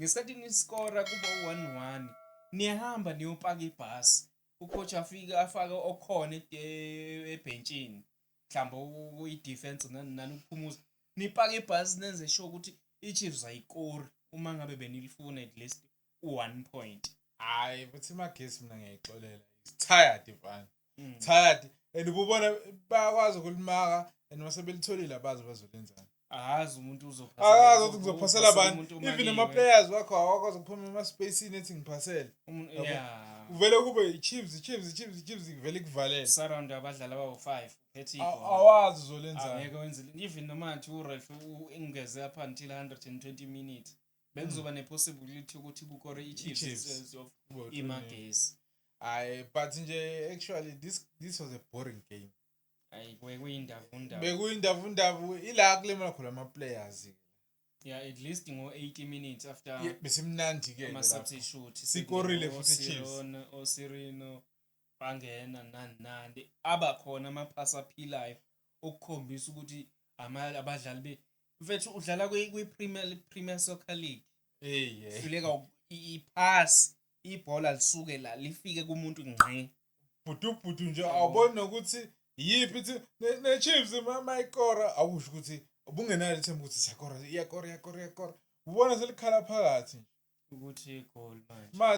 Ngesikhathi niskora kuba u-1-1, niyahamba niyopaka ibhasi, ucoach afike afake okhona ebhentshini, mhlawumbe kuyi-defense nani nani, ukuphumuza, nipake ibhasi, nenze sure ukuthi i-Chiefs ayikori uma ngabe benilifuna at least u-1 point. Hayi, futhi iMagesi mina ngiyayixolela. It's tired, mfana. Tired, and ububona bayakwazi ukulimaka, and mase belitholile abazi bazolenzani. Ahazi umuntu. Akazi ukuthi ngizophasela abantu, even ama-players wakho awakwazi ukuphuma ema-spacini ethi ngiphasele. Yabo. Kuvele kube i-Chiefs, i-Chiefs, i-Chiefs, i-Chiefs kuvele kuvalele. Surround abadlali abawu-5, uphethe ibhola. Awazi uzolenzani. Angeke wenze, even noma nje uref engeze up until 120 minutes, bekuzoba ne-possibility ukuthi kukore i-Chiefs I-Chiefs. instead of Kube u-3-0. iMagesi. Hayi, but nje actually this was a boring game. Ayi, bekuyindavundavu. Bekuyindavundavu, ila kulimala khona ama-players. Yeah, at least ngo-80 minutes after Yeah, besimnandi-ke lapho. ama-substitute. Sikorile futhi i-Chiefs. Osirino bangena, nani nani, abakhona amaphasi aphilayo okukhombisa ukuthi abadlali be mfethu udlala kwi-Premier Premier Soccer League. Hey, yeah. Hluleka iphasi, ibhola lisuke la lifike kumuntu ngqi. Bhutu nje, awuboni nokuthi yiphi ithi ne-Chiefs mayikora, awusho ukuthi ubungenalo ithemba ukuthi siyakora, iyakora, iyakora, iyakora, ubona selikhala phakathi. Ukuthi igoli manje. Ma